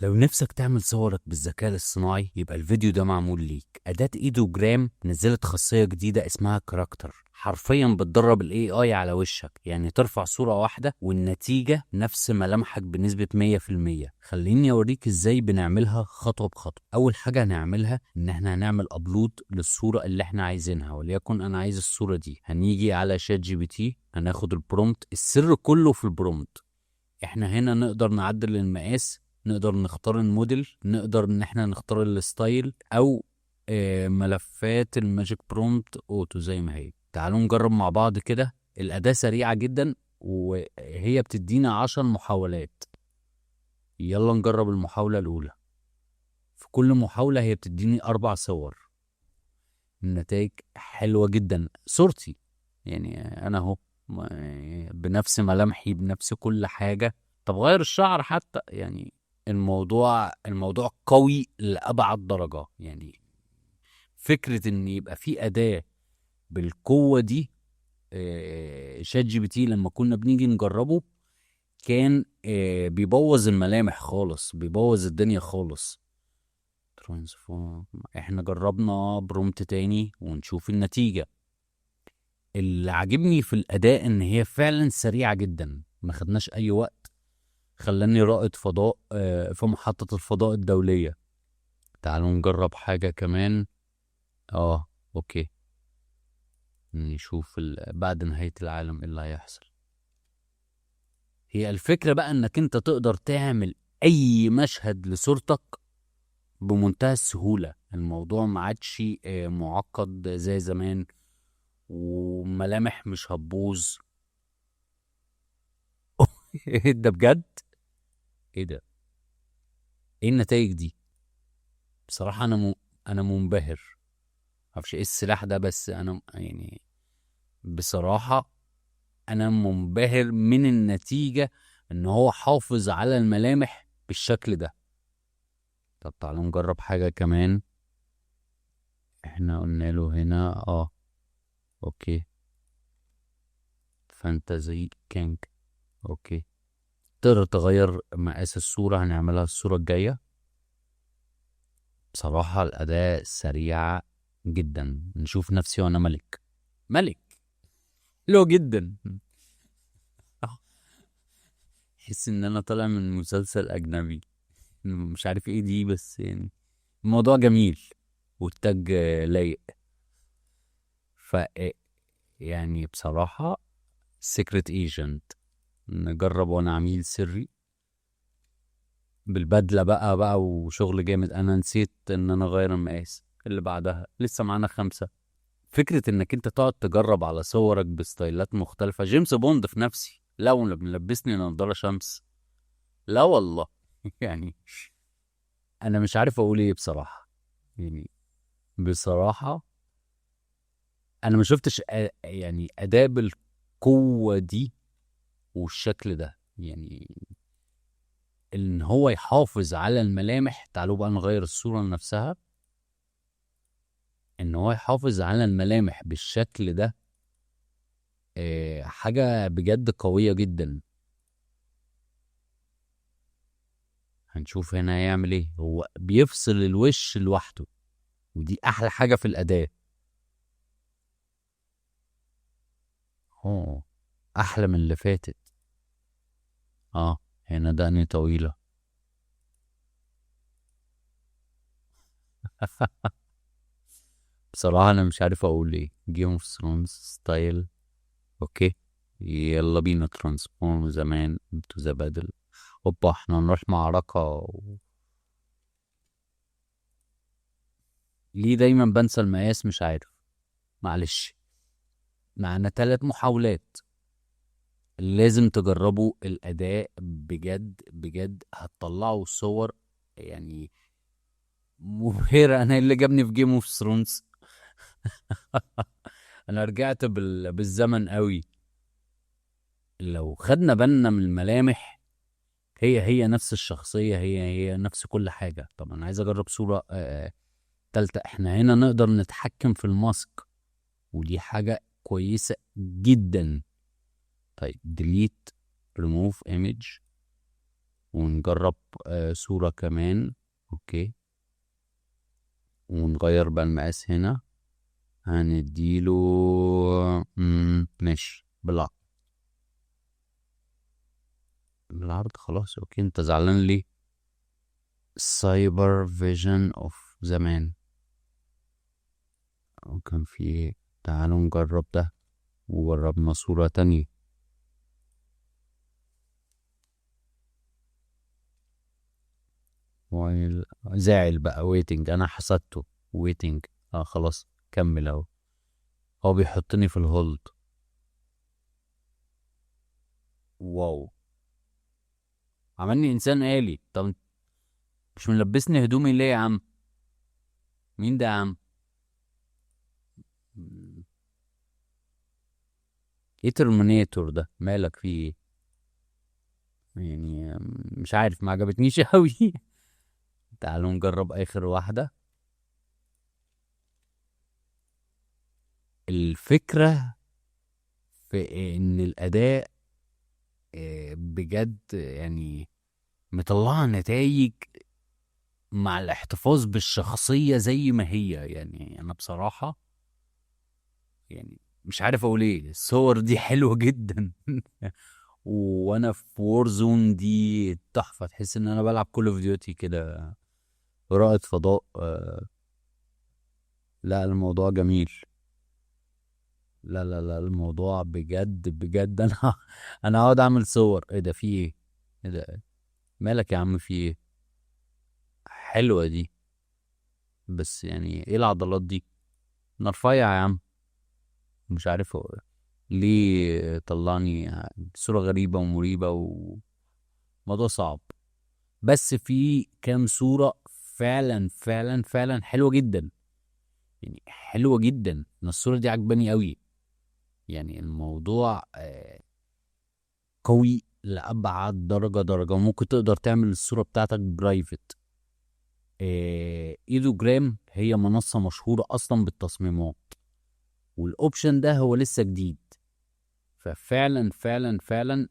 لو نفسك تعمل صورك بالذكاء الاصطناعي يبقى الفيديو ده معمول ليك. أداة Ideogram نزلت خاصية جديدة اسمها character، حرفيا بتدرب ال AI على وشك، يعني ترفع صورة واحدة والنتيجة نفس ملامحك بنسبة 100%. خليني اوريك ازاي بنعملها خطوة بخطوة. اول حاجة هنعملها ان احنا هنعمل upload للصورة اللي احنا عايزينها، وليكن انا عايز الصورة دي. هنيجي على ChatGPT، هناخد ال prompt. السر كله في ال prompt. احنا هنا نقدر نعدل المقاس، نقدر نختار الموديل، نقدر ان احنا نختار ال style او ملفات ال magic prompt auto زي ما هي. تعالوا نجرب مع بعض كده. الاداة سريعة جدا وهي بتدينا 10 محاولات. يلا نجرب المحاولة الاولى. في كل محاولة هي بتديني 4 صور. النتائج حلوة جدا. صورتي يعني انا اهو بنفس ملامحي بنفس كل حاجة. طب غير الشعر حتى، يعني الموضوع قوي لأبعد درجة. يعني فكرة ان يبقى في أداة بالقوة دي، ChatGPT لما كنا بنيجي نجربه كان بيبوظ الملامح خالص، بيبوظ الدنيا خالص. transform. احنا جربنا prompt تاني ونشوف النتيجة. اللي عاجبني في الأداة ان هي فعلا سريعة جدا، ما خدناش اي وقت. خلاني رائد فضاء في محطة الفضاء الدولية. تعالوا نجرب حاجة كمان. Okay، نشوف بعد نهاية العالم ايه اللي هيحصل. هي الفكرة بقى انك انت تقدر تعمل اي مشهد لصورتك بمنتهى السهولة. الموضوع ما عادش معقد زي زمان، وملامح مش هتبوظ. ايه ده بجد؟ ايه ده؟ ايه النتائج دي؟ بصراحة انا منبهر. معرفش ايه السلاح ده، بس انا بصراحة انا منبهر من النتيجة، ان هو حافظ على الملامح بالشكل ده. طب تعالوا نجرب حاجة كمان. احنا قلنا له هنا okay fantasy king. okay، تقدر تغير مقاس الصورة، هنعملها الصورة الجاية. بصراحة الأداة سريعة جدا. نشوف نفسي وأنا ملك. ملك حلو جدا. حس إن أنا طالع من مسلسل أجنبي، مش عارف إيه دي، بس الموضوع جميل والتاج لايق. ف بصراحة secret agent. نجرب وانا عميل سري بالبدلة بقى وشغل جامد. انا نسيت ان انا اغير المقاس. اللي بعدها لسه معانا 5. فكرة انك انت تقعد تجرب على صورك بستايلات مختلفة. جيمس بوند في نفسي لو ملبسني نضارة شمس، لا والله. انا مش عارف اقول ايه بصراحة. بصراحة انا ما شفتش اداة بالقوة دي والشكل ده، ان هو يحافظ على الملامح. تعالوا بقى نغير الصورة نفسها. ان هو يحافظ على الملامح بالشكل ده، حاجة بجد قوية جدا. هنشوف هنا هيعمل ايه. هو بيفصل الوش لوحده، ودي احلى حاجة في الأداة. احلى من اللي فاتت. هنا دقني طويلة. بصراحة أنا مش عارف أقول إيه. Game of Thrones style. okay يلا بينا. transform زمان to the battle. أوبا، إحنا هنروح معركة ليه دايما بنسى المقاس؟ مش عارف، معلش. معانا 3 محاولات. لازم تجربوا الأداة بجد بجد، هتطلعوا صور مبهرة. أنا اللي جابني في Game of Thrones. أنا رجعت بالزمن قوي. لو خدنا بالنا من الملامح، هي نفس الشخصية، هي نفس كل حاجة. طب أنا عايز أجرب صورة تالتة. إحنا هنا نقدر نتحكم في ال mask، ودي حاجة كويسة جدا. طيب delete remove image ونجرب صورة كمان. okay، ونغير بقى المقاس هنا، هنديله ماشي بالعرض، بالعرض خلاص. okay، انت زعلان ليه؟ cyber vision of زمان. وكان في ايه؟ تعالوا نجرب ده. وجربنا صورة تانية. زعل بقى، waiting، انا حسدته waiting. خلاص كمل اهو، هو بيحطني في ال hold. wow، عملني انسان آلي. طب مش ملبسني هدومي ليه يا عم؟ مين ده يا عم؟ ايه Terminator ده؟ مالك فيه ايه؟ مش عارف، ما عجبتنيش قوي. تعالوا نجرب اخر واحدة. الفكرة في ان الاداء بجد مطلعة نتائج مع الاحتفاظ بالشخصية زي ما هي. انا بصراحة مش عارف اقول ايه، الصور دي حلوة جدا. وانا في Warzone دي تحفة، تحس ان انا بلعب Call of Duty كده، رائد فضاء. لا الموضوع جميل. لا لا لا الموضوع بجد بجد. انا هقعد اعمل صور. ايه ده؟ في ايه؟ ايه ده؟ مالك يا عم؟ في ايه؟ حلوة دي، بس ايه العضلات دي؟ انا رفيع يا عم، مش عارف هو ليه طلعني صورة غريبة ومريبة وموضوع صعب. بس في كام صورة فعلا فعلا فعلا حلوة جدا، حلوة جدا. انا الصورة دي عجباني قوي. الموضوع قوي لأبعد درجة. ممكن تقدر تعمل الصورة بتاعتك private. Ideogram هي منصة مشهورة أصلا بالتصميمات، وال option ده هو لسه جديد. ففعلا فعلا فعلا